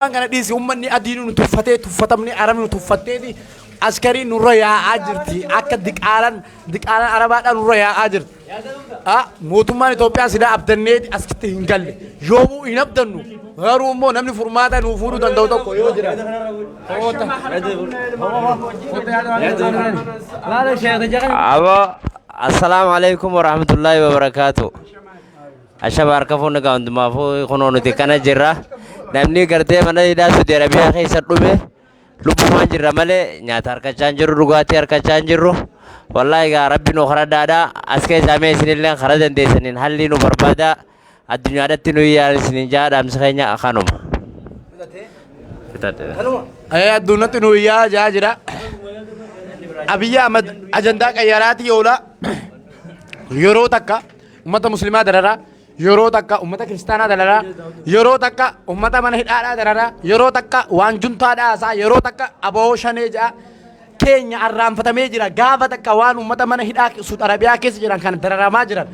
Waan kana dhiisi, uummanni adiin nu tuffatee, tuffatamni arabni nu tuffatteeti askariin nurra yaa'aa jirti, akka diqaalan diqaalan arabaadhaan nurra yaa'aa jirti. Ah, mootummaan Itoophiyaa silaa abdannee asitti hin galle, yoomuu hin abdannu, garuu immoo namni furmaata nuu fuudhuu danda'u tokko yoo jiraate. Abo, assalaamu alaikum warahmatullahi wabarakaatu. Ashama, harka fuunni gaa hundumaafuu, kunoo nuti kana jirra. Namni gartee mana hidhaa Saudi Arabiyaa keessa dhume lubbumaan jirra malee nyaata harkachaa hin jirru, dhugaatii harkachaa hin jirru. Wallaahi gaa rabbi nu karadhaadha. As keessaa mee isinillee karaa dandeessaniin halli nu barbaada. Addunyaadhatti nu yaala isinin jaa, dhaamsi keenya kanuma. Fixadhe. Addunyaatti nu iyyaa jaa jira. Abiyyi Ahmad ajandaa qayyaraatii oola. Yeroo takka ummata muslimaa dararaa, yeroo takka ummata kiristaanaa dararaa, yeroo takka ummata mana hidhaadhaa dararaa, yeroo takka waan juntaadhaa haasaa, yeroo takka aboo shanee ja'a. Keenya arraanfatamee jira. Gaafa takka waan ummata mana hidhaa Suud Arabiyaa keessa jiran kan dararamaa jiran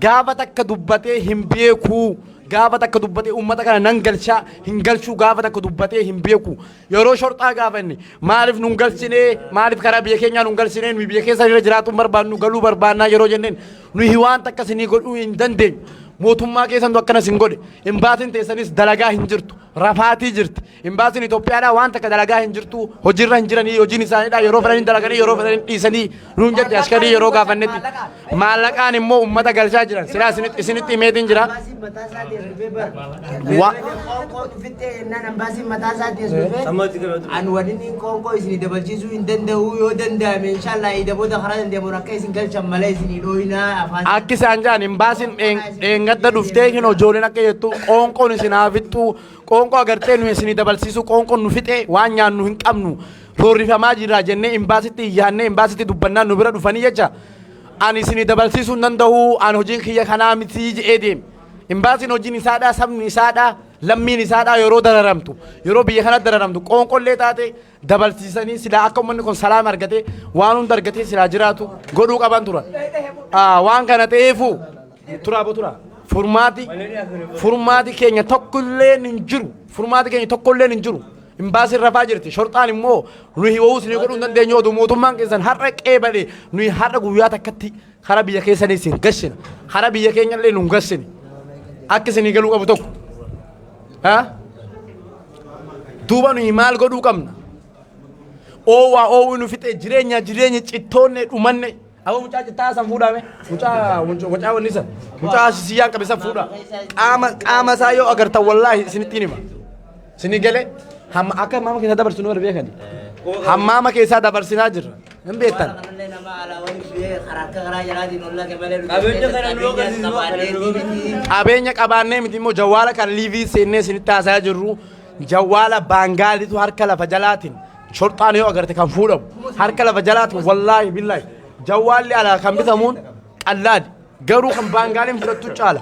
gaafa takka dubbatee hin beeku. Gaafa takka dubbatee ummata kana nan galchaa hin galchuu gaafa takka dubbatee hin beeku. Yeroo shorxaa gaafanne, maaliif nun galchinee, maaliif karaa biyya keenyaa nun galchinee, nuyi biyya keessa irra jiraachuu hin barbaannu, galuu barbaannaa yeroo jenneen, nuyi waan takka isinii godhuu hin dandeenyu. Mootummaa keessantu akkana isin godhe. Imbaasin teessanis dalagaa hin jirtu. Rafaatii jirti. Imbaasiin Itoophiyaadhaa waan takka dalagaa hin jirtu. Hojiirra hin jiranii, hojiin isaaniidhaa yeroo fedhanii dalaganii yeroo fedhanii dhiisanii nuun jette askarii yeroo gaafannetti. Maallaqaan immoo uummata galchaa jiran. Silaa isinitti himeetiin jira. Ambaasiin mataa isaatii as dhufee bar. Qoonqoo dhufittee jennaan ambaasiin mataa isaatii as dhufee an waliin qoonqoo isinii dabalchiisuu hin danda'u, yoo danda'ame inshallah iida booda karaa danda'amuun akka isin galchan malee isinii dhooyinaa afaan. Akki isaan jedhan imbaasiin dheengadda dhuftee hin ijoolleen akka jettu qoonqoon isin haa fixxu, qoonqoo agartee nu isinii dabalsiisu, qoonqoon nu fixee, waan nyaannu hin qabnu, roorrifamaa jirra jennee imbaasitti iyyaannee imbaasitti dubbannaan nu bira dhufanii jecha ani isinii dabalsiisuu hin danda'u, ani hojiin kiyya kanaa miti jedhee deeme. Imbaasiin hojiin isaadhaa sabni isaadhaa lammiin isaadhaa yeroo dararamtu, yeroo biyya kana dararamtu qoonqollee taate dabalsiisanii silaa akka uummanni kun salaama argatee waan hunda argatee silaa jiraatu godhuu qaban turan. Waan kana ta'eefu turaa bo turaa. Furmaati keenya tokkollee hin jiru. Furmaati keenya tokkollee hin jiru. Imbaasiin rafaa jirti. Shorxaan immoo nuyi wa'uus ni godhuu hin dandeenyu, oduu mootummaan keessan har'a qeebale nuyi har'a guyyaa takkatti karaa biyya keessanii isin gashina. Karaa biyya keenya illee nu hin gashine. Akka isinii galuu qabu tokko. Ha? Duuba nuyi maal godhuu qabna? Oowwaa oowwi nu fixee, jireenya jireenya cittoonne dhumanne. Aba mucaa cittaa san fuudhaame. Mucaa mucaa wanni san. Mucaa siyyaan qabe san fuudha. Qaama isaa yoo agartan wallaahi isinitti hima. Isinii galee hamma akka hammaama keessaa dabarsu nu beekani. Hammaama keessaa dabarsinaa jirra. Hin beektan. Kanallee nama alaa waliin du'ee karaa akka karaa jalaatiin olla malee nuti Qabeenya keessa kana nu agarsiisu, qabaannee kana nu miti. Qabeenya qabaannee miti immoo jawwaala kan liivii seennee isinitti haasayaa jirru jawwaala baangaalitu harka lafa jalaatiin shorxaan yoo agarte kan fuudhamu harka lafa jalaatiin, wallaahi billaahi jawwaalli alaa kan bitamuun qallaali, garuu kan baangaaliin fudhattu caala.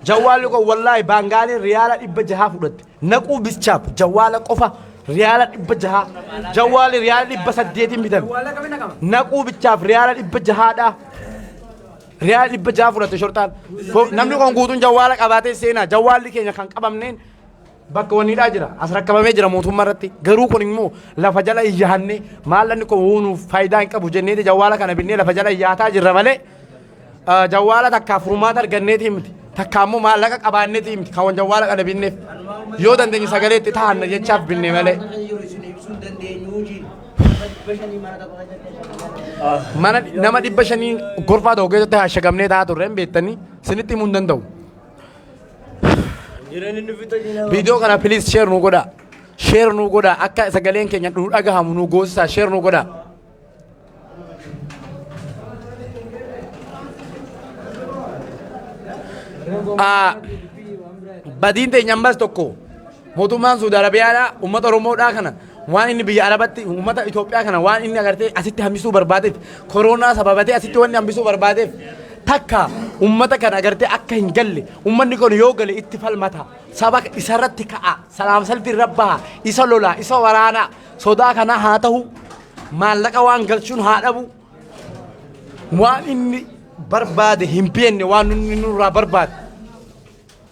Jawwaalli kun wallaahi baangaaliin riyaala 600 fudhatte naquu bichaaf, jawwaala qofa riyaala 600, jawwaalli riyaala 800n bitame naquu bichaaf riyaala 600dha. Riyaala 600 fudhatte shorxaan. Namni kun guutuun jawwaala qabaatee seenaa, jawwaalli keenya kan qabamneen bakka wanniidhaa jira, as rakkabamee jira mootummaa irratti. Garuu kun immoo lafa jala iyyaannee maallaqni kun nuuf faayidaa hin qabu jenneeti jawwaala kana binnee lafa jala iyyaataa jirra malee jawwaala takkaa furmaata arganneeti miti, takkaa immoo maallaqa qabaanneeti miti kan jawwaala kana binneef. Yoo dandeenye sagalee itti tahanna jechaaf binne malee. Jiru isin ibsuu hin dandeenyu jiru. 500 mana tokko keessatti. Mana nama 500 gorfaa tokko keessatti hashagamnee taa'aa turre hin beektanii, isinitti himuu hin danda'u. Jireenya nu fixa jira. Viidiyoo kana please share nu godhaa. Share nu godhaa, akka sagaleen keenya nu dhagahamu nu goosisaa, share nu godhaa. Badiin teenya ammas tokko mootummaan Suudi Arabiyaadhaa uummata Oromoodhaa kana waan inni biyya Arabatti uummata Itoophiyaa kana waan inni agartee asitti hambisuu barbaadeef, koronaa sababatee asitti wanni hambisuu barbaadeef takka uummata kana agartee akka hin galle, uummanni kun yoo gale itti falmata, saba isarratti ka'a, salaam salfii irra baha, isa lola, isa waraanaa, sodaa kana haa ta'u maallaqa waan galchuun haa dhabu, waan inni barbaade hin beekne, waan inni nurraa barbaade.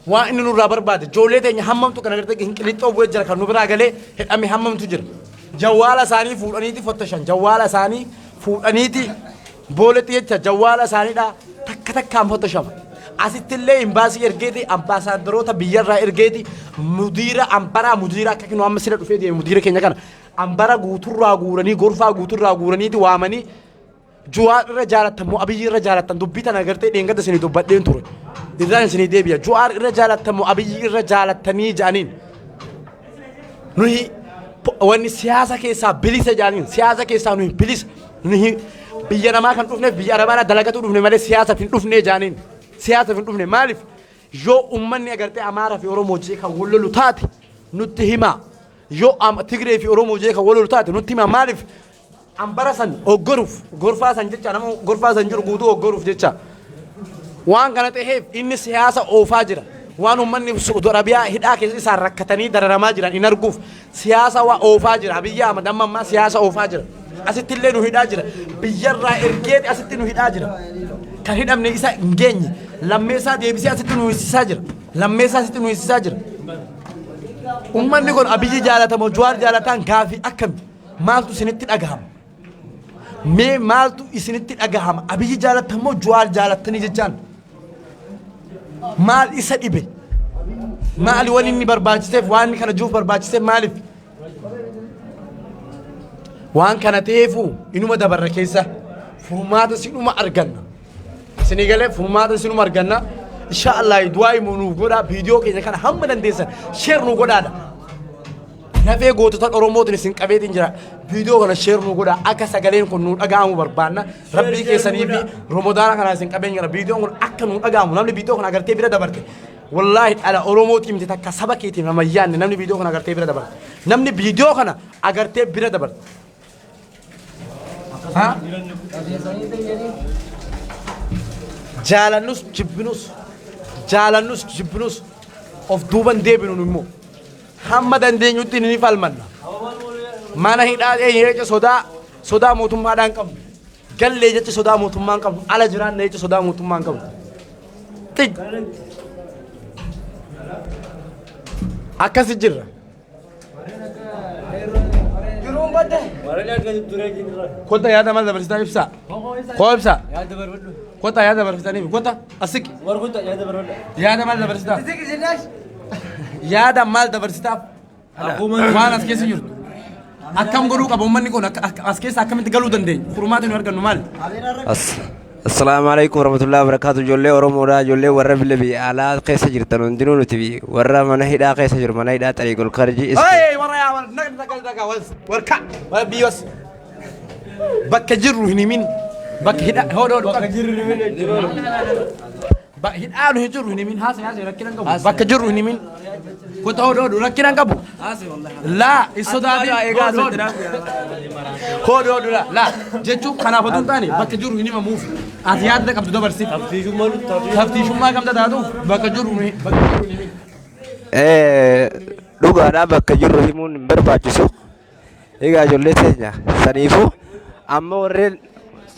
Waan inni nurraa barbaade ijoollee teenya hammamtu kan agartee hin qilixxoo bu'ee jira kan nu biraa galee hidhame hammamtu jira. Jawwaala isaanii fuudhaniiti fottashan jawwaala isaanii fuudhaniiti booletti jecha jawwaala isaaniidha takka takkaan fottashama. Asitti illee imbaasii ergeeti ambaasaadaroota biyyarraa ergeeti mudiira ambaraa mudiira akka kinu amma sila dhufee deeme mudiira keenya kana ambara guuturraa guuranii gorfaa guuturraa guuraniiti waamanii Juwaar irra jaalattan moo Abiyyi irra jaalattan dubbii tana agartee dheengadda isinii dubbadheen ture. Irraan isinii deebi'a. Juwaar irra jaalattan moo Abiyyi irra jaalattanii jedhaniin. Nuyi wanni siyaasa keessaa bilisa jedhaniin siyaasa keessaa nuyi bilisa. Nuyi biyya namaa kan dhufneef biyya arabaadhaa dalagatuu dhufne malee siyaasaaf hin dhufne jedhaniin. Siyaasaaf hin dhufne maaliif yoo ummanni agartee Amaaraa fi Oromoo jee kan wal lolu taate nutti himaa. Yoo Tigree fi Oromoo jee kan wal lolu taate nutti himaa maaliif Ambara san hoggoruuf gorfaa san jecha nama gorfaa san jiru guutuu hoggoruuf jecha waan kana ta'eef inni siyaasa oofaa jira. Waan uummanni Saudi Arabiyaa hidhaa keessa isaan rakkatanii dararamaa jiran hin arguuf siyaasa waa oofaa jira. Abiyyi Ahmad amma ammaa siyaasa oofaa jira. Asitti illee nu hidhaa jira. Biyyarraa ergeeti asitti nu hidhaa jira. Kan hidhamne isa hin geenye. Lammeessaa deebisee asitti nu hiisisaa jira. Lammeessaa asitti nu hiisisaa jira. Uummanni kun Abiyyi jaalatamoo Jawaar jaalataan gaafii akkami? Maaltu isinitti dhagahama? Mee maaltu isinitti dhagahama? Abiyyi jaalattan moo Jawaar jaalattanii jechaan? Maal isa dhibe? Maali wanni inni barbaachiseef waan inni kana jiruuf barbaachiseef maaliif? Waan kana ta'eefu inuma dabarra keessa furmaata sinuma arganna. Isinii galee furmaata sinuma arganna. Insha Allah du'aa immoo nuuf godhaa viidiyoo keenya kana hamma dandeessan sheer nu godhaadha. Lafee gootota Oromootiin isin qabeetiin jira. Viidiyoo kana sheer nu godhaa akka sagaleen kun nu dhaga'amu barbaanna. Rabbii keessanii fi Ramadaana kana isin qabeen jira. Viidiyoon kun akka nu dhaga'amu namni viidiyoo kana agartee bira dabarte. Wallaahi dhala Oromootii miti takka saba keetiif nama hin yaadne namni viidiyoo kana agartee bira dabarte. Namni viidiyoo kana agartee bira dabarte. Ha? Jaalannus jibbinus jaalannus jibbinus of duuban deebinu immoo. Hamma dandeenyutti ni falmanna. Mana hidhaa eenyu jecha sodaa sodaa mootummaadhaan qabnu. Gallee jecha sodaa mootummaan qabnu. Ala jiraanna jecha sodaa mootummaan qabnu. Xiq. Akkasi jirra. Kota yaada maal dabarsitaa ibsaa. Koo ibsaa. Kota yaada dabarsitaniif kota asiqi. Yaada maal dabarsitaa? Yaada maal dabarsitaaf? Waan as keessa jirtu. Akkam godhuu qaba uummanni kun as keessa akkamitti galuu dandeenya? Furmaata nu argannu maali? Assalaamu alaikum warahmatullahi wabarakatuh. Ijoollee Oromoodha. Ijoollee warra biyya biyya alaa keessa jirtan hundinuu nuti warra mana hidhaa keessa jiru mana hidhaa xariiqul karji. Hey, warra yaa warra naga naga naga warka warra biyyos. Bakka jirru hin himin. Bakka hidhaa hoo hoo bakka jirru hin himin. Hidhaa nu hin jirru hin himin. Haasa haasa rakkina hin qabu. Bakka jirru hin himin. Kota hoo hoo rakkina hin qabu. Laa hin sodaatin. Hoo hoo laa laa jechuun kanaaf otoo hin taane bakka jirru hin himamuuf. Ati yaadda qabdu dabarsi. Taftiishummaa kamta taatuuf bakka jirru hin bakka jirru hin himin. Dhugaadhaa bakka jirru himuun hin barbaachisu. Egaa ijoollee teenya saniifuu amma warreen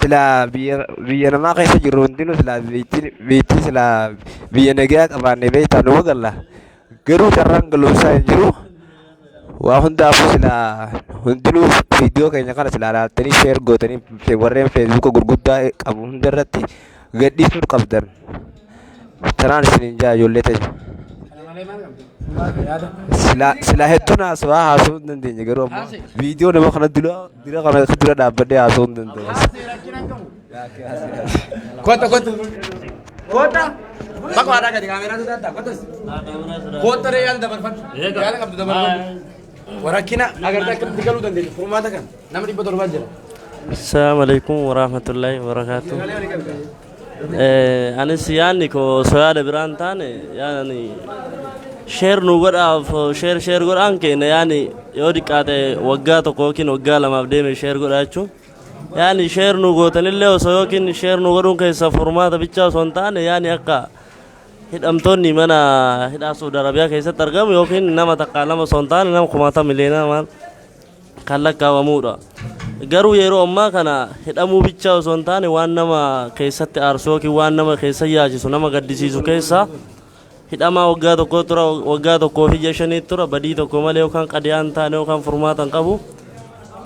silaa biyya biyya namaa keessa jirru hundinuu silaa biyyattiin biyyattii silaa biyya nagayaa qabaanne beektaa numa galla. Garuu carraan galumsaa hin jiru. Waa hundaafuu silaa hundinuu viidiyoo keenya kana silaa laaltanii sheer gootanii warreen feesbuuka gurguddaa qabu hunda irratti gadhiisuu qabdan. Tanaan isiniin jaa ijoollee teenya. Silaa silaa hedduun haasawaa haasawuu hin dandeenye garuu ammoo viidiyoo nama kana dura dura kana dura dhaabbadhee haasawuu hin danda'u. Kota kota. Kota. Bakka waadaa gadi kaameeraa sodaattaa kotas. Kota ree yaada dabarfadhu. Yaada qabdu dabarfadhu. Warakkina agartee akkamitti galuu dandeenya furmaata kan nama 700 jira. Assalamu alaikum warahmatullahi wabarakatuh. Anis yaadni koo osoo yaada biraan taane yaani sheer nu godhaaf sheer sheer godhaan keenya yaani yoo xiqqaate waggaa tokko yookiin waggaa lamaaf deeme sheer godhaa jechuun yaani sheer nu gootanillee osoo yookiin sheer nu godhuun keessa furmaata bichaa osoo hin taane yaani akka hidhamtoonni mana hidhaa Saudi Arabiyaa keessatti argamu yookiin nama takkaa lama osoo hin taane nama kumaata miliyoona maal kan lakkaawwamuudha. Garuu yeroo ammaa kana hidhamuu bichaa osoo hin taane waan nama keessatti aarsu yookiin waan nama keessa yaachisu nama gaddisiisu keessaa Hidhamaa waggaa tokko tura, waggaa tokkoo fi ji'a shanii tura, badii tokko malee yookaan qadiyaan taane yookaan furmaata hin qabu.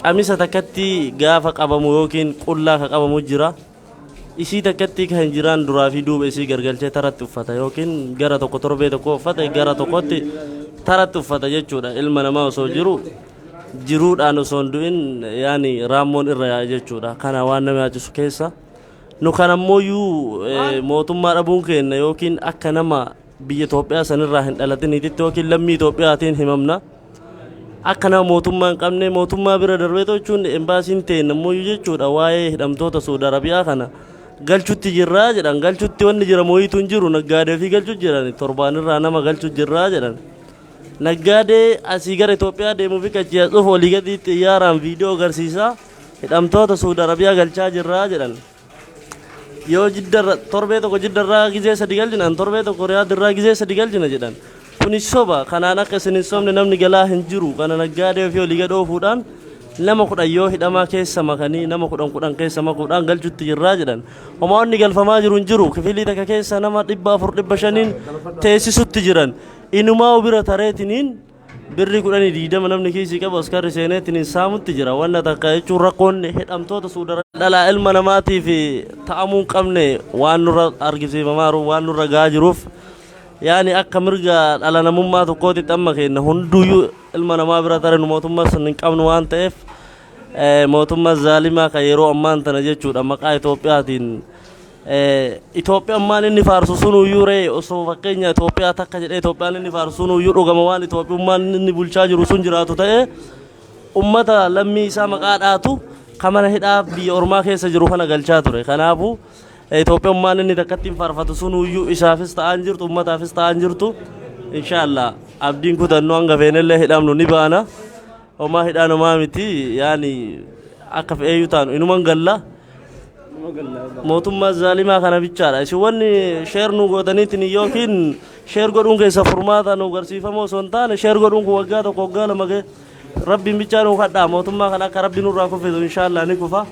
Qamisa takkatti gaafa qabamu yookiin qullaa ka qabamu jira. Isii takkatti kan jiraan duraa fi duuba isii gargalchee taratti uffata yookiin gara tokko torbee tokko uffata, gara tokkotti taratti uffata jechuudha. Ilma namaa osoo jiru jiruudhaan osoo hin du'in yaani raammoon irra yaa'a jechuudha. Kana waan nama yaachisu keessa. Nu kan ammoo mootummaa dhabuun keenya yookiin akka nama biyya Itoophiyaa sanirraa hin dhalatiniititti yookiin lammii Itoophiyaatiin himamna. Akka nama mootummaa hin qabne, mootummaa bira darbee jechuun embaasiin teenna ammoo jechuudha, waa'ee hidhamtoota Saudi Arabiyaa kana galchutti jirraa jedhan. Galchutti wanni jira mooyitu hin jiru, naggaadee fi galchu jiran, torbaanirraa nama galchu jirraa jedhan. Naggaadee asii gara Itoophiyaa deemuu fi kachii as dhufu olii gadi xiyyaaraan viidiyoo agarsiisaa hidhamtoota Saudi Arabiyaa galchaa jirraa jedhan. Yoo Jiddarra torbee tokko Jiddarraa gizee sadi galchinan, torbee tokko Riyaadirraa gizee sadi galchina jedhan. Kuni soba. Kanaan akka isin hin sobne, namni galaa hin jiru. Kana naggaadee ofii olii gad oofuudhaan nama 10 yoo hidhamaa keessa makanii, nama 10 10 keessa makuudhaan galchutti jirraa jedhan. Homaa wanni galfamaa jiru hin jiru. Kifilii takka keessa nama 400 500n teessisutti jiran. Inumaa bira tareetiniin birri 10 20 namni kiisii qabu askarri seeneetiin saamutti jira. Wanna takka jechuun rakkoon hidhamtoota Suudara dhalaa ilma namaatiif ta'amuu hin qabne waan nurra argisiifamaa jiru, waan nurra gahaa jiruuf, yaani akka mirga dhala namummaa tokkootitti amma keenya hunduyyuu ilma namaa bira tare nu mootummaa sun hin qabnu waan ta'eef, mootummaa zaalimaa kan yeroo ammaan tana jechuudha maqaa Itoophiyaatiin Itoophiyummaan inni faarsu sunuyyuu ree, osoo fakkeenya Itoophiyaa takka jedhee Itoophiyaan inni faarsu sunuyyuu dhugama waan Itoophiyummaan inni bulchaa jiru sun jiraatu ta'ee, ummata lammii isaa maqaa dhaatu kan mana hidhaa biyya ormaa keessa jiru kana galchaa ture. Kanaafuu Itoophiyummaan inni takkatti hin faarfatu sunuyyuu isaafis ta'aan jirtu, ummataafis ta'aan jirtu. Inshaallah abdiin kutannu, hanga feenellee hidhamnu ni baana. Homaa hidhaan homaa miti, yaani akka fe'eeyyuu taanu inuman galla. Mootummaa zaalimaa kana bichaadha. Isin wanni share nu gootaniitiin yookiin share godhuun keessa furmaata nu garsiifamoo osoo hin taane, share godhuun kun waggaa tokko waggaa lama ga'e, Rabbiin bichaa nu kadhaa mootummaa kana akka Rabbi nurraa kufisu. Inshaallah ni kufa.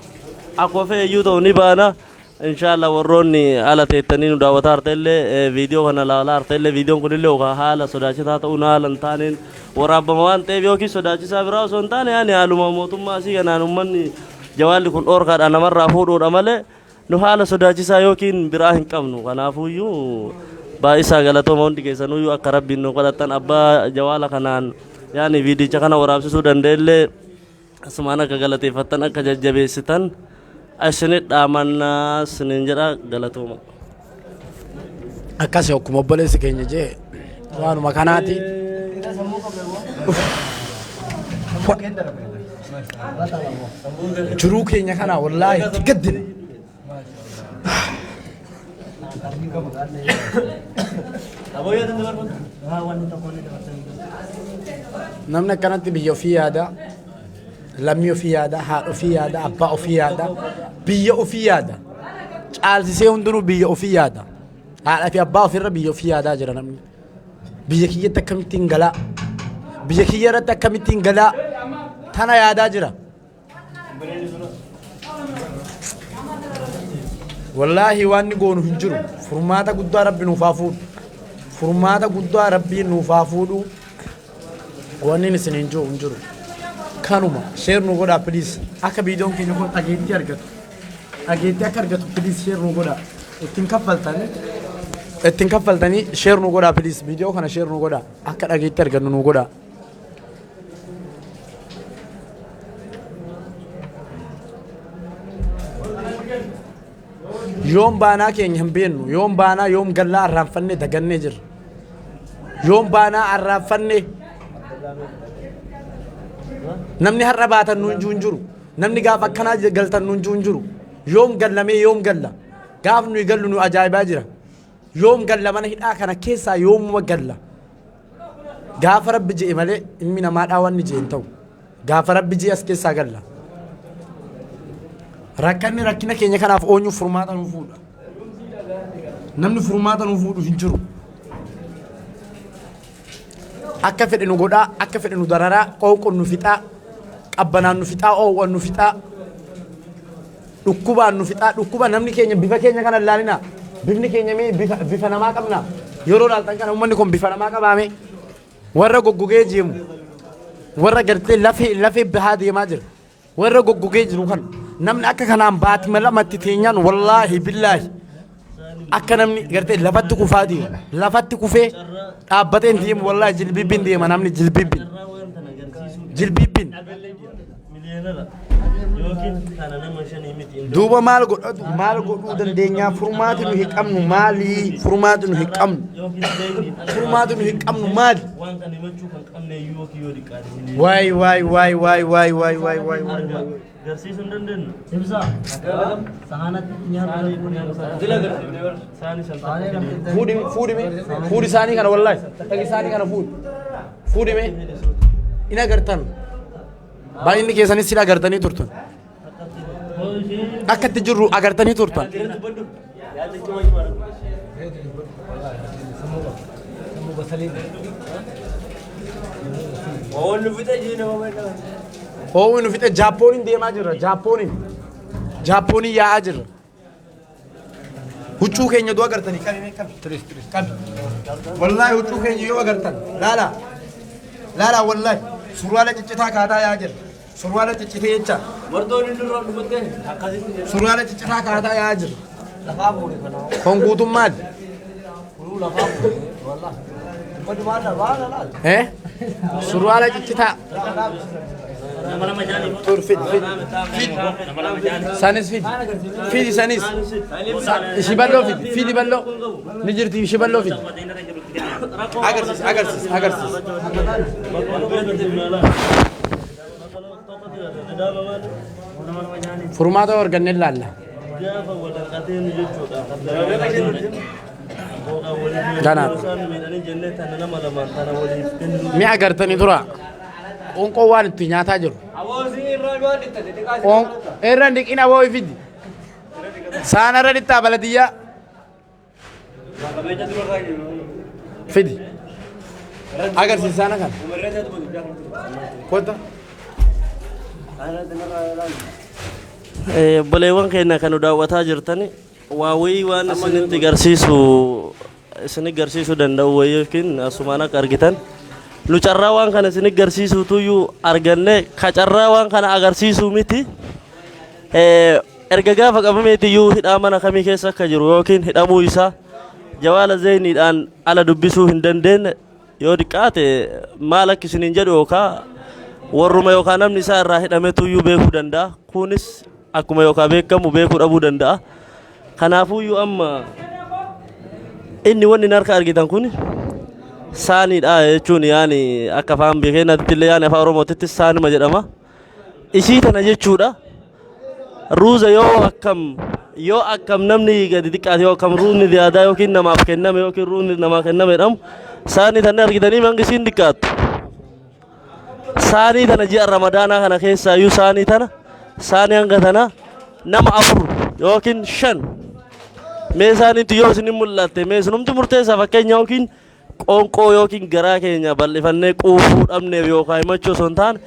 Akkuma fe'eeyyuu ta'u ni baana. Inshaallah warroonni ala teettanii nu daawwataa harta illee, viidiyoo kana ilaalaa harta illee, viidiyoon kun illee yookaan haala sodaachisaa ta'uun haala hin taaneen waraabama waan ta'eef, yookiin sodaachisaa biraa osoo hin taane, yaani haaluma mootummaa asii kanaan uummanni jawaalli kun dhoorkaadha namarraa fuudhuudha malee nu haala sodaachisaa yookiin biraa hin qabnu. Kanaafuyyuu baay'isaa galatooma hundi keessanuyyuu, akka Rabbiin nu kadhattan, abbaa jawaala kanaan yaani viidicha kana waraabsisuu danda'ellee asumaan akka galateeffattan, akka jajjabeessitan isinit dhaamannaa isiniin jedha. Galatooma. Akkasi akkuma obboleessi keenya jee waanuma kanaati. Jiruu keenya kana wallaahi itti gaddina. Namni akkanatti biyya ofii yaada, lammii ofii yaada, haadha ofii yaada, abbaa ofii yaada, biyya ofii yaada. Caalsisee hundinuu biyya ofii yaada. Haadha fi abbaa ofiirra biyya ofii yaadaa jira namni. Biyya kiyyatti akkamittiin galaa? Biyya kiyya irratti akkamittiin galaa? Tana yaadaa jira. Wallaahi waan inni goonu hin jiru. Furmaata guddaa Rabbi nuuf haa fuudhu. Furmaata guddaa Rabbiin nuuf haa fuudhu. Wanni isin hin jiru hin jiru. Kanuma share nu godhaa please. Akka viidiyoon keenya kun dhageettii argatu. Dhageettii akka argatu please share nu godhaa. Ittiin kaffaltanii ittiin kaffaltanii share nu godhaa please. Viidiyoo kana share nu godhaa. Akka dhageettii argannu nu godhaa. Yoom baanaa keenya hin beeknu. Yoom baanaa, yoom gallaa arraanfannee dagannee jirra. Yoom baanaa arraanfannee. Namni har'a baatan nuun jiru hin jiru. Namni gaafa akkanaa galtan nuun jiru hin jiru. Yoom gallamee yoom galla? Gaaf nuyi gallu nu ajaa'ibaa jira. Yoom galla mana hidhaa kana keessaa, yoomuma galla? Gaafa Rabbi je'e malee ilmi namaadhaa wanni je'e hin ta'u. Gaafa Rabbi je'e as keessaa galla. Rakkanni rakkina keenya kanaaf oonyuu furmaata nu fuudha. Namni furmaata nu fuudhu hin jiru. Akka fedhe nu godhaa, akka fedhe nu dararaa, qooqoon nu fixaa, qabbanaan nu fixaa, oowwan nu fixaa, dhukkubaan nu fixaa. Dhukkuba namni keenya bifa keenya kana ilaalina. Bifni keenya mee bifa namaa qabna. Yeroo laaltan kana uummanni kun bifa namaa qabaame warra goggogee deemu warra gartee lafee lafee bahaa deemaa jira. Warra goggogee jiru kan namni akka kanaan baatima lamatti teenyaan wallaahi billaahi akka namni gartee lafatti kufaa deema. Lafatti kufee dhaabbatee hin deemu wallaahi jilbibbiin deema namni jilbibbiin. Jilbibbiin. Duuba maal godhatu maal godhuu dandeenyaa furmaati nu hin qabnu maali furmaati nu hin qabnu furmaati nu hin qabnu maali. Waay waay waay waay waay waay waay waay waay. Garsiisuu hin dandeenyu. Fuudhi fuudhi mee fuudhi isaanii kana wallaahi dhagi isaanii kana fuudhi fuudhi mee in agartan baay'inni keessanis sila agartanii turtan akka itti jirru agartanii turtan. Ho'uun nu fixe Jaappooniin deemaa jirra Jaappooniin Jaappooniin yaa'aa jirra. Huccuu keenya duu agartanii qabi mee qabi. Qabi. Wallaahi huccuu keenya yoo agartan laala laala wallaahi surwaala ciccitaa kaataa yaa'aa jira. Surwaala ciccitee jecha. Martoon inni irraa dhufatte akkasitti jedha. Surwaala ciccitaa kaataa yaa'aa jira. Lafaa fuudhe kana. Kun guutummaan. Kunuu lafaa fuudhe. Wallah. Uffatu maal lafaa laal. Eh? Surwaala ciccitaa. Tur fid fid. Fid. Sanis fid. Fidi sanis. Ishii bal'oo fidi. Fidi bal'oo. Ni jirti ishii bal'oo fidi. Agarsiis agarsiis agarsiis. Furmaata arganne ilaalla. Kanaaf. Mi'a agartanii tura. Qoonqoo waan itti nyaataa jiru. Irra hin dhiqin aboo fidi. Saana irra dhittaa baladiyyaa. Fidi. Agarsiisi saana kana. Kota. Obboleewwan keenya kan nu daawwataa jirtan waa wayii waan isinitti garsiisu isini garsiisuu danda'u wayii yookiin asumaan akka argitan nu carraa waan kana isini garsiisuutuyyuu arganne ka carraa waan kana agarsiisuu miti. Erga gaafa qabameetiyyuu hidhaa mana kamii keessa akka jiru yookiin hidhamuu isaa jawaala zeeyniidhaan ala dubbisuu hin dandeenye yoo diqqaate maal akka isiniin jedhu yookaa warruma yookaa namni isaa irraa hidhametuyyuu beekuu danda'a. Kunis akkuma yookaa beekamu beekuu dhabuu danda'a. Kanaafuyyuu amma inni wanni harka argitan kun saaniidha jechuun yaani akka afaan biyya keenyaatti illee yaani afaan Oromootitti saanuma jedhama. Isii tana jechuudha. Ruuza yoo akkam yoo akkam namni gadi xiqqaate yoo akkam ruuzni ziyaadaa yookiin namaaf kenname yookiin ruuzni namaa kenname jedhamu saanii tana argitanii mangi isiin xiqqaattu. Saanii tana ji'a ramadaanaa kana keessaayyuu saanii tana saanii hanga tana nama afur yookiin shan mee saaniitu yoo isin mul'atte mee isinumti murteessaa fakkeenya yookiin qoonqoo yookiin garaa keenya bal'ifannee quufuu dhabneef yookaan himachuu osoo hin taane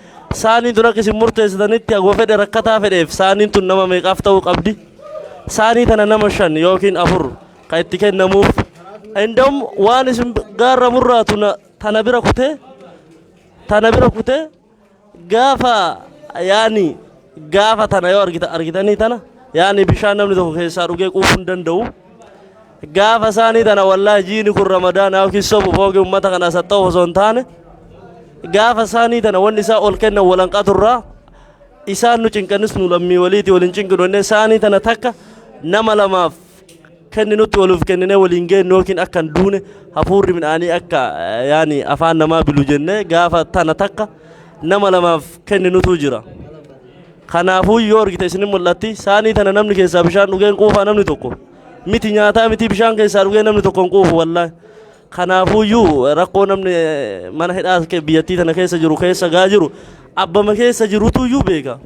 saaniin tun akka isin murteessitanitti haguma fedhe rakkataa fedheef saaniin tun nama meeqaaf ta'uu qabdi. Saanii tana nama shan yookiin afur kan itti kennamuuf. Indom waan isin gaarra murraatu tana bira kutee tana bira kutee gaafa yaani gaafa tana yoo argitanii tana yaani bishaan namni tokko keessaa dhugee quufuu hin danda'u. Gaafa isaanii tana wallaahi jiini kun ramadaana yookiin sobu fooqii uummata kana saxxa'u osoo hin taane gaafa isaanii tana wanni isaa ol kennan walanqaturraa isaan nu cinqanis nu lammii waliiti waliin cinqinu inni isaanii tana takka nama lamaaf kenninutti waliif kenninee waliin geennu yookiin akka hin duune hafuurri midhaanii akka yaani afaan namaa bilu jennee gaafa tana takka nama lamaaf kenninutu jira. Kanaafuu yoo argite isin mul'atti saanii tana namni keessaa bishaan dhugeen quufaa namni tokko miti nyaataa miti bishaan keessaa dhugee namni tokko hin quufu wallaahi. Kanaafuuyyuu rakkoo namni mana hidhaa biyyattii tana keessa jiru keessa gaa jiru abbama keessa jirutuyyuu beeka.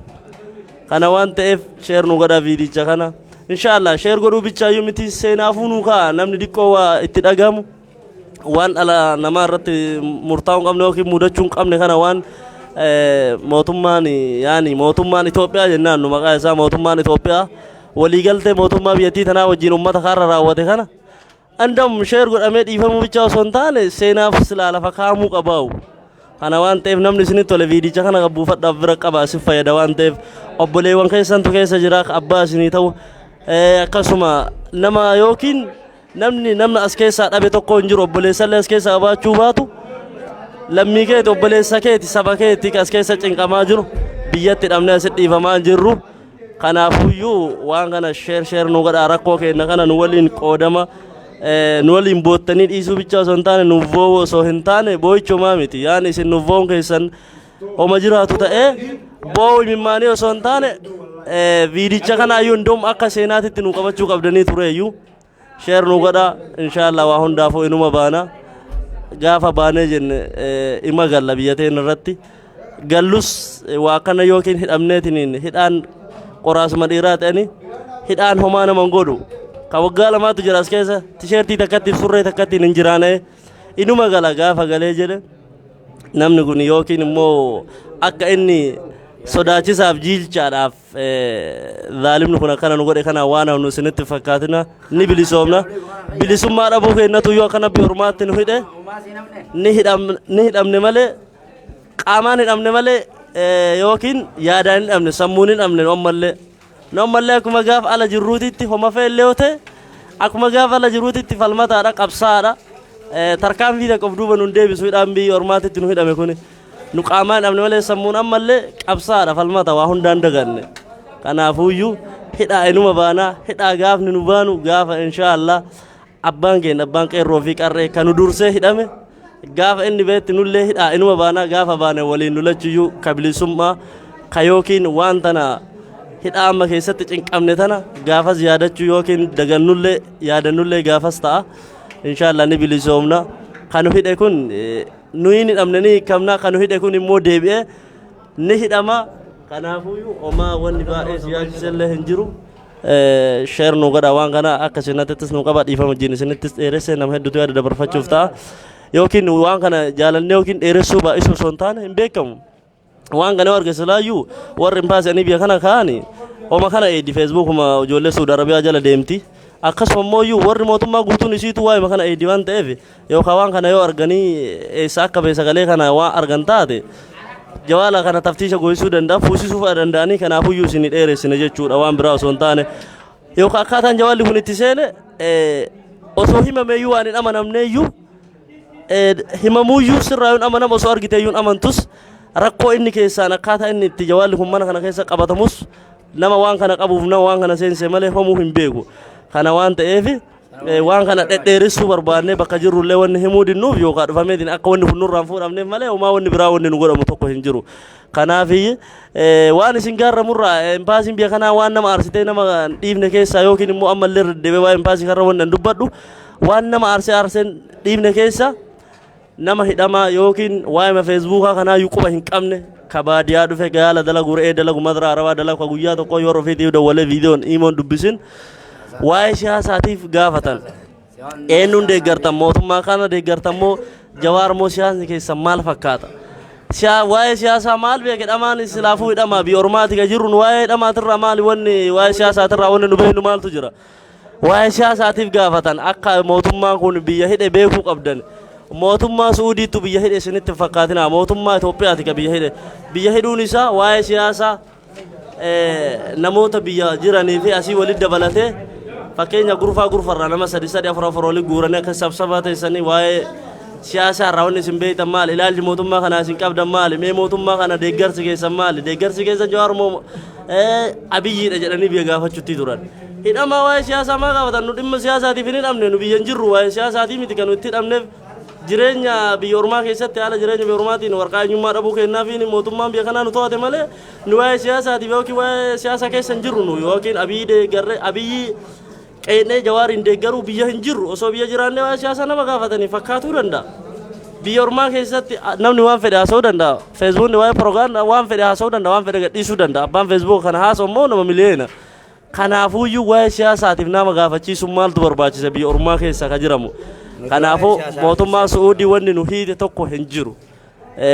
Kana waan ta'eef sheer nu godhaa viidicha kana. Inshaallah sheer godhuu bichaayyuu miti seenaafuu nu ka'a namni diqqoo waa itti dhagamu waan dhala namaa irratti murtaa'uu hin qabne yookiin mudachuu hin qabne kana waan mootummaan yaani mootummaan Itoophiyaa jennaan nu maqaa isaa mootummaan Itoophiyaa waliigaltee mootummaa biyyattii tanaa wajjin uummata kaarra raawwate kana Andam share godhamee dhiifamuu bichaa osoo hin taane seenaaf silaa lafa kaa'amuu qabaa'u. Kana waan ta'eef namni isinitti tole viidicha kana buufadhaaf bira qaba isin fayyada waan ta'eef obboleewwan keessantu keessa jira abbaa isinii ta'u akkasuma nama yookiin namni namni as keessaa dhabe tokko hin jiru obboleessallee as keessaa qabaachuu baatu lammii keeti obboleessa keeti saba keeti as keessa cinqamaa jiru biyyatti dhabnee asitti dhiifamaa jirru. Kanaafuyyuu waan kana share share nu godhaa rakkoo keenya kana nu waliin qoodama nu waliin boottanii dhiisuu bichaa osoo hin taane nuuf boo'uu osoo hin taane boo'ichumaa miti yaani isin nuuf boo'uun keessan homa jiraatu ta'ee boo'uu imimmaanii osoo hin taane viidicha kanaayyuu indoom akka seenaatitti nu qabachuu qabdanii tureeyyuu share nu godhaa inshaallah waa hundaafuu inuma baana gaafa baanee jenne ima galla biyya teenya irratti gallus waa kana yookiin hidhamneetiniin hidhaan qoraasuma dhiiraa ta'anii hidhaan homaa nama hin godhu ka waggaa lamaatu jira as keessa tisheertii takkatti surree takkattiin hin jiraane inuma gala gaafa galee jedhe namni kun yookiin immoo akka inni sodaachisaaf jiilchaadhaaf Zaalimni kun akkana nu godhe kana waan nu isinitti fakkaatina ni bilisoomna. Bilisummaa dhabuu keenyatu yoo akkana biyya ormaatti nu hidhe ni hidhamne malee qaamaan hidhamne malee yookiin yaadaan hidhamne sammuun hidhamne nu ammallee. Nu ammallee akkuma gaaf ala jirruutitti homa feellee yoo ta'e akkuma gaaf ala jirruutitti falmataadha qabsaadha. Tarkaanfii takka of duuba nun deebisu hidhaan biyya ormaatitti nu hidhame kuni. Nu qaamaan dhabne malee sammuun ammallee qabsaadha falmata waa hundaan daganne. Kanaafuuyyuu hidhaa inuma baanaa hidhaa gaafni nu baanu gaafa inshaallah abbaan keenya abbaan qeerroo fi qarree kan nu dursee hidhame gaafa inni beetti nullee hidhaa inuma baanaa gaafa baane waliin nu lachuyyuu ka bilisummaa ka yookiin waan tana hidhaa amma keessatti cinqamne tana gaafas yaadachuu yookiin dagannullee yaadannullee gaafas ta'a inshaallah ni bilisoomna kan nu hidhe kun Nuyi hin hidhamne ni hiikamna kan nu hidhe kun immoo deebi'ee ni hidhama. Kanaafuyyuu homaa wanni baay'ee si yaachisellee hin jiru. Sheer nu godha waan kana akka isinattis nu qaba dhiifama wajjin isinittis dheeressee nama hedduutu yaada dabarfachuuf ta'a. Yookiin waan kana jaalannee yookiin dheeressuu baay'isuu osoo hin taane hin beekamu. Waan kana yoo arge silaayyuu warri hin baasanii biyya kana kaa'ani homa kana eeddi feesbuukuma ijoollee Suudi Arabiyaa jala deemti. Akkasuma immoo iyyuu warri mootummaa guutuun isiitu waa'ima kana eeddi waan ta'eef yookaan waan kana yoo arganii eessa akka ba'e sagalee kana waan argan taate jawaala kana taftiisha goysuu danda'a fuusisuu fa'a danda'anii kanaafuyyuu isin dheeressine jechuudha waan biraa osoo hin taane. Yookaan akkaataan jawaalli kun itti seene osoo himameeyyuu waan hin amanamneeyyuu himamuuyyuu sirraa yoon amanam osoo argiteeyyuu hin amantus rakkoo inni keessaan akkaataa inni itti jawaalli kun mana kana keessa qabatamus nama waan kana qabuuf nama waan kana seense malee homuu hin beeku. Kana waan ta'eef waan kana dhedheeressuu barbaannee bakka jirrullee wanni himuu dinnuuf yookaan dhufameetiin akka wanni kun nurraan fuudhamneef malee homaa wanni biraa wanni nu godhamu tokko hin jiru. Kanaaf waan isin gaarramurraa empaasiin biyya kanaa waan nama aarsitee nama dhiifne keessaa yookiin immoo ammallee irra deebi'ee waa'ee empaasii kanarra wanni an dubbadhu waan nama aarsee aarseen dhiifne keessa nama hidhamaa yookiin waa'ima feesbuukaa kanaayyuu quba hin qabne ka baadiyaa dhufe gaala dalagu re'ee dalagu madra arabaa dalagu ka guyyaa tokko yeroo ofiitiif dawwalee viidiyoon iimoon dubbisin waa'ee siyaasaatiif gaafatan. Eenyuun deeggartan mootummaa kana deeggartan moo jawaar moo siyaasni keessan maal fakkaata? Waa'ee siyaasaa maal beeke dhamaan silaafuu hidhamaa biyya ormaati ka jirru nu waa'ee hidhamaatirraa maali wanni waa'ee siyaasaatirraa wanni nu beeknu maaltu jira? Waa'ee siyaasaatiif gaafatan akka mootummaan kun biyya hidhe beekuu qabdan. Mootummaa Su'uudiittu biyya hidhe isinitti hin fakkaatinaa. Mootummaa Itoophiyaati ka biyya hidhe. Biyya hidhuun isaa waa'ee siyaasaa namoota biyya jiranii fi asii walitti dabalatee fakkeenya gurfaa gurfarraa nama sadi sadi afur afur walitti guuranii akka sabsabaa teessanii waa'ee siyaasaa irraa wanni isin beektan maali ilaalchi mootummaa kanaa isin qabdan maali mee mootummaa kana deeggarsi keessan maali deeggarsi keessan Jawaar moo Abiyyiidha jedhanii biyya gaafachuutti turan. Hidhamaa waa'ee siyaasaa maa gaafatan nu dhimma siyaasaatiif hin hidhamne nu biyya hin jirru waa'ee siyaasaatii miti kan nu itti hidhamneef jireenya biyya ormaa keessatti haala jireenya biyya ormaatiin warqaa eenyummaa dhabuu kennaafiin mootummaan biyya kanaa nu to'ate malee nu waa'ee siyaasaatiif yookiin waa'ee siyaasaa keessa hin jirru nu yookiin Abiyyi deeggarree Abiyyi qeeqnee Jawaariin deeggaruu biyya hin jirru osoo biyya jiraannee waa'ee siyaasaa nama gaafatanii fakkaatuu danda'a. Biyya ormaa keessatti namni waan fedhe haasa'uu danda'a. Feesbuukni waa'ee pirogaandaa waan fedhe haasa'uu danda'a waan fedhe gadhiisuu danda'a. Abbaan feesbuuk kana haasa'u immoo nama miliyoona. Kanaafuuyyuu waa'ee siyaasaatiif nama gaafachiisuun maaltu barbaachisa biyya ormaa keessa ka jiramu. Kanaafuu mootummaa Su'uudii wanni nu hiite tokko hin jiru.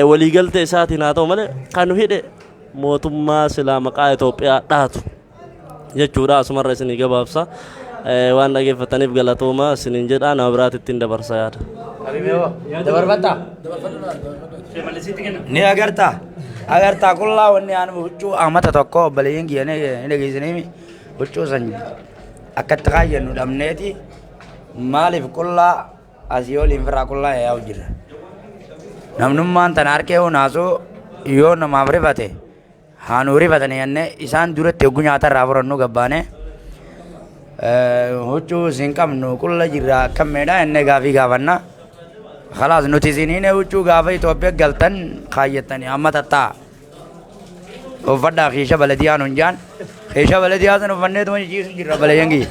Waliigaltee isaatiin haa ta'u malee kan nu hidhe mootummaa silaa maqaa Itoophiyaa dhaatu jechuudha asumarra isinii gabaabsa. Waan dhageeffataniif galatooma isiniin jedha, nama biraatti ittiin dabarsa yaada. Dabarfatta. Ni agartaa agartaa qullaa wanni aan huccuu amata tokko obboleeyyiin kiyya ni dhageessanii huccuu san akkatti kaayyannu dhabneeti. Maaliif qullaa asii oliin firraa qullaa yaa'u jira? Namnummaan tana harkee hunaasuu yoo namaaf rifate haa nuu rifatanii jennee isaan duratti hogguu nyaata irraa fudhannu gabbaane huccuu isin qabnu qulla jirra akkam meedhaa jennee gaafii gaafanna. Khalaas, nuti isiniin huccuu gaafa Itoophiyaa galtan kaayyattanii amma tattaa uffadhaa kiisha baladiyaa nun jaan, kiisha baladiyaa sun uffanneetuma ciisu jirra. Balayan kiyya,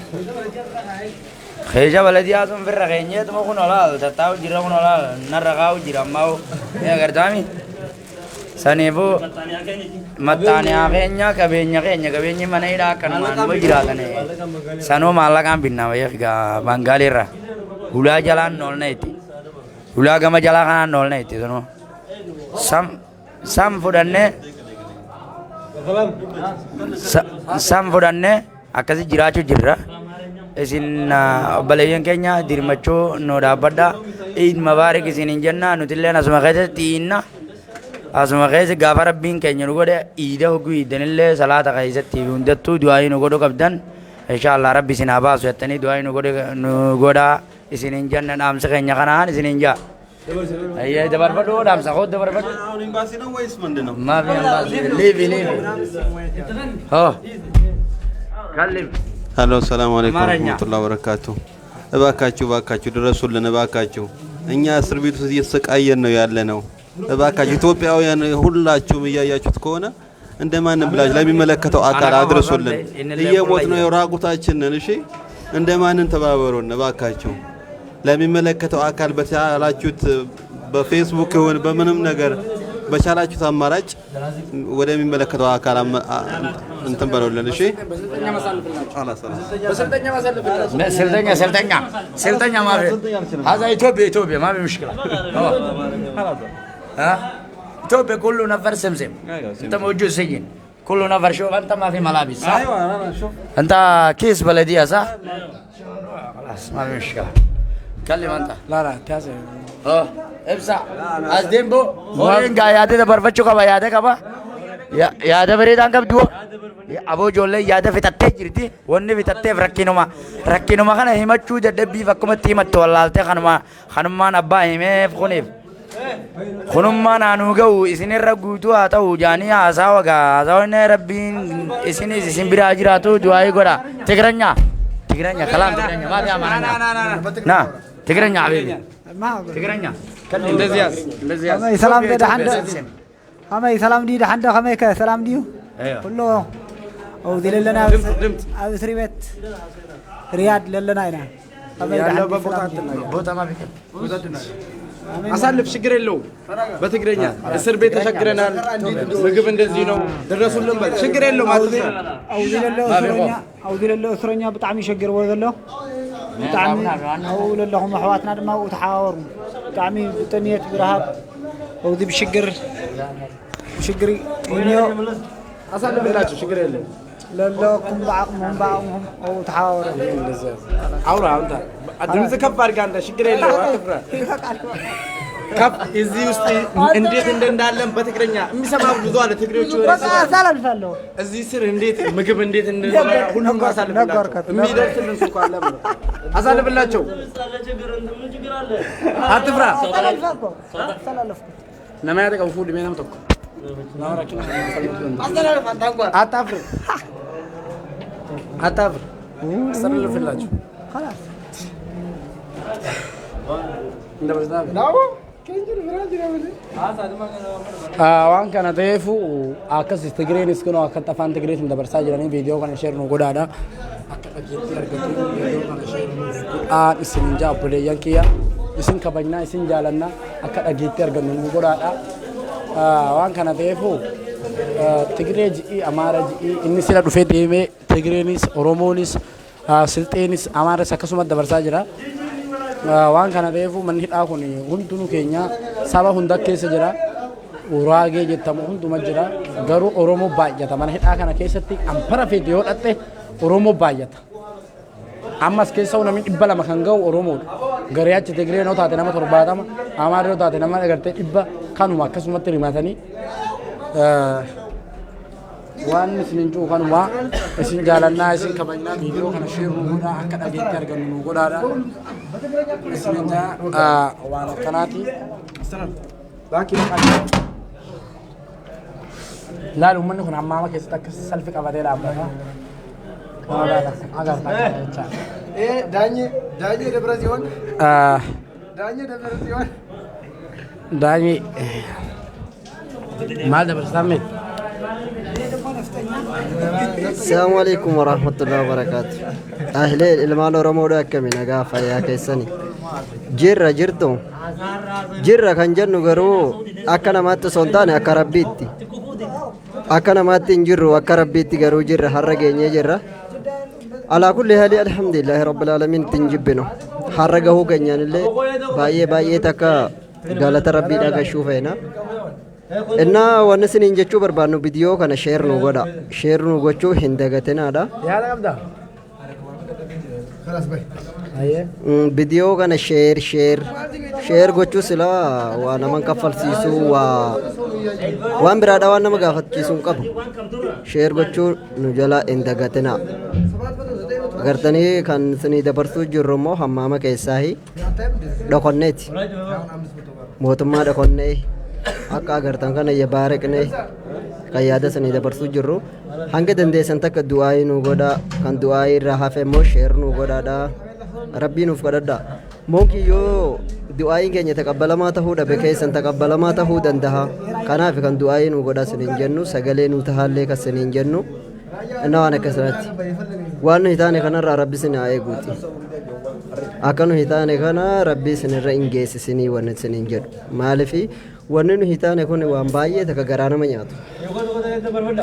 kiisha baladiyaa sun firra keenyeetuma kun olaal tattaa'u jirra, kun olaal narra kaa'u jira. Ammaa ni agartaami, saniifuu maxxaaniyaa keenya, qabeenya keenya, qabeenyi mana hidhaa akkanumaan numa jiraatane sanuu maallaqaan binnaa wayya. Baangaaliirra hulaa jalaan noolna itti, hulaa gama jalaa kanaan noolna itti sunuu sam sam fudhannee sam fudhannee akkasi jiraachuu jirra. Isin obboleeyyan keenya dirmachuu nu dhaabbadha. Iid mabaarik isin hin jenna. Nutilleen asuma keessatti iinna. Asuma keessa gaafa rabbiin keenya nu godhe iida hogguu iiddanillee salaata keessatti hundattuu du'aayii nu godhu qabdan. Inshaallah rabbi isin haa baasu jettanii du'aayii nu godhe nu godhaa isin hin jenna. Dhaamsa keenya kanaan isin hin jaa. Ayyee, dabarfadhu, dhaamsa koo dabarfadhu. አሁን ኤምባሲ ነው ወይስ ምንድን ነው? ما في امباسي، ليفي ليفي هو كلم. ሀሎ፣ ሰላም አለይኩም አማርኛ። ወረህመቱላሂ ወበረካቱ። እባካችሁ እባካችሁ ድረሱልን፣ እባካችሁ እኛ እስር ቤት ውስጥ እየተሰቃየን ነው ያለ ነው። እባካችሁ ኢትዮጵያውያን ሁላችሁም እያያችሁት ከሆነ እንደማንም ብላችሁ ለሚመለከተው አካል አድርሱልን። እየሞት ነው ራቁታችንን። እሺ፣ እንደማንም ተባበሩን እባካችሁ። ለሚመለከተው አካል በቻላችሁት በፌስቡክ ይሁን በምንም ነገር በቻላችሁት አማራጭ ወደሚመለከተው አካል እንትን በሉልን። እሺ፣ ስልጠኛ ስልጠኛ ስልጠኛ ما في هذا ኢትዮጵያ ኢትዮጵያ ما في مشكلة. ها، ኢትዮጵያ كله نفر سمسم. انت موجود سجن كله نفر. شوف، انت ما في ملابس، صح؟ ايوه، انا شوف. انت كيس بلدية، صح؟ خلاص، ما في مشكلة. كلم انت. لا لا، تاسع. اه، ibsa as deembo horiin gaa yaada dabarfachuu qaba, yaada qaba, yaada bareedaan qabdu. Aboo, ijoollee yaada fixattee jirti. Wanni fixatteef rakkinuma rakkinuma kana himachuu dadhabbiif akkumatti himattu wallaaltee kanuma kanummaan abbaa himeef kuniif kunummaan aanuu ga'u isinirra guutuu haa ta'u jaanii haasawa gaa haasawni rabbiin isinis isin biraa jiraatu du'aayii godha. ትግረኛ ትግረኛ كلام ትግረኛ ما في አማርኛ ና ትግረኛ حبيبي ትግረኛ። እንደዚህ ያዝ፣ እንደዚህ ያዝ። ከመይ ሰላም ደሓን ዶ? ከመይ ሰላም ድዩ? ደሓን ዶ? ከመይ ከ ሰላም ድዩ ኩሉ? ኣብዚ ለለና ኣብ እስሪ ቤት ሪያድ ለለና ኢና። ከመይ ደሓን ያለው ድዩ? በቦታ ሰላም ድዩ? ቦታ ما في አሳልፍ፣ ችግር የለውም። በትግረኛ እስር ቤት ተቸግረናል፣ ምግብ እንደዚህ ነው፣ ድረሱልን በል። ችግር የለውም፣ አትፍራ። ኣብዚ ለሎ እስረኛ፣ ኣብዚ ለሎ እስረኛ ብጣዕሚ ይሸግርዎ ዘሎ ብጣዕሚ። ኣብኡ ለለኹም ኣሕዋትና ድማ ኣብኡ ተሓባበሩ። ብጣዕሚ ብጥንየት ብረሃብ ኣብዚ ብሽግር ብሽግር እኒኦ። አሳልፍላቸው፣ ችግር የለውም። ለለኩም ብዓቕምኩም ብዓቕምኩም ኣብኡ ተሓባበሩ። አውራ አንተ፣ ድምፅ ከፍ አድርገህ አንተ፣ ችግር የለውም፣ አትፍራ። ከፍ እዚህ ውስጥ እንዴት እንዳለን በትግረኛ የሚሰማ ብዙ አለ። ትግሬዎቹ በቃ አሳላልፋለሁ። እዚህ ስር እንዴት ምግብ እንዴት እንደሆነ ሁሉም አሳልፍላቸው። የሚደርስልን ሰው ካለ አሳልፍላቸው። አትፍራ። አስተላለፍኩ። Nama yaada qabu fuudhi mee nama tokko. አታፍር፣ አታፍር። አስተላልፍላቸው። خلاص. Waan kana ta'eefu akkas Tigreenis kunoo akka afaan Tigreetiin dabarsaa jiranii viidiyoo kana share nu godhaadha. Akka dhageettii argatu viidiyoo kana share nu godhaa isinin jaa. Obboleeyyan kiyya, isin kabajnaa, isin jaalannaa, akka dhageettii argannu nu godhaadha. Waan kana ta'eefu Tigree ji'ii, Amaara ji'ii, inni sila dhufee deemee Tigreenis, Oromoonis, Silxeenis, Amaaras akkasumas dabarsaa jira. Waan kana ta'eefu manni hidhaa kun hundinuu keenya saba hunda keessa jira. Uraagee jettamu hunduma jira. Garuu Oromoo baay'ata. Mana hidhaa kana keessatti ampara feete yoo dhatte Oromoo baay'ata. Ammas keessa namni 200 kan ga'u Oromoodha. Garee achi Tigree yoo taate nama 70, Amaara yoo taate nama agartee 100 kanuma akkasumatti himatanii waan isin cuu kanuma isin jaalannaa isin kabajnaa viidiyoo kana share nu godhaa akka dhageetti argannu nu godhaadha. Isin waan akkanaati. Laal uummanni kun hammaama keessatti akka salfi qabatee dhaabbata. Agartaa jecha. Daanye Daanye Dabra Tsiyoon Daanye Dabra Tsiyoon. Daanyi maal dabarsitan mee? Assalamu alaikum warahmatullahi wabarakatuh. Ahleen ilmaan Oromoodha, akkami nagaa fayyaa keessani? Jirra, jirtu. Jirra kan jennu garuu akka namaatti osoo hin taane akka Rabbiitti. Akka namaatti hin jirru, akka Rabbiitti garuu jirra, har'a geenyee jirra. Alaa kulli haali alhamdulillahi rabbil alamin ittiin jibbinu. Har'a gahuu keenyaan illee baay'ee baay'ee takka galata Rabbiidhaa gashuu feena. Innaa wanni isiniin jechuu barbaannu viidiyoo kana share nu godha. Share nu gochuu hin dagatinaadha. Yaada qabdaa? Ayyee. Viidiyoo kana share share share gochuu silaa waa nama kaffalsiisuu, waa waan biraadha, waan nama gaafachiisuu hin qabu. Share gochuu nu jala hin dagatinaa. Agartanii kan isinii dabarsuu jirru immoo hammaama keessaahi dhokonneeti. Mootummaa dhokonnee akka agartan kana yabaareqnee kan yaada isinii dabarsuu jirru. Hanga dandeessan takka du'aayii nu godhaa, kan du'aayii irraa hafe immoo share nu godhaadha. Rabbii nuuf kadhadhaa. Moonkii yoo du'aayiin keenya taqabbalamaa tahuu dhabe keessan taqabbalamaa tahuu danda'a. Kanaaf kan du'aayii nu godhaa isiniin jennu, sagalee nu tahaallee kan isiniin jennu inna waan akkasumatti. Waan nuyi taane kanarraa Rabbi isin haa eeguuti. Akka nuyi taane kana Rabbi isinirra hin geessisinii wanni isiniin jedhu. Maalifi wanni nuyi taane kun waan baay'ee takka garaa nama nyaatu.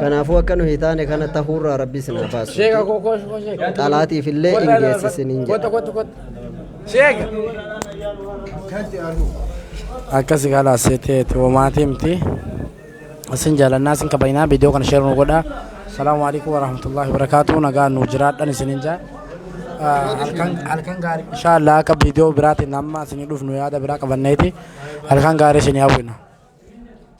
Kanaafuu akka nuyi taane kana tahuurraa Rabbi isin haa baasu. Sheeka koo koo koo sheeka. Xalaatiif illee hin geessisiniin jedha. Kottu kottu kottu. Sheeka. Akkasi kalaas seeteeti homaatii miti. Isin jaalannaa isin kabajnaa, viidiyoo kana share nu godhaa. Salaamu alaikum warahmatullahi wabarakatuh. Nagaan nu jiraadhan isinin jaa. Halkan halkan gaarii inshallah akka viidiyoo biraatiin amma isinii dhufnu yaada biraa qabanneeti halkan gaarii isinii hawwina.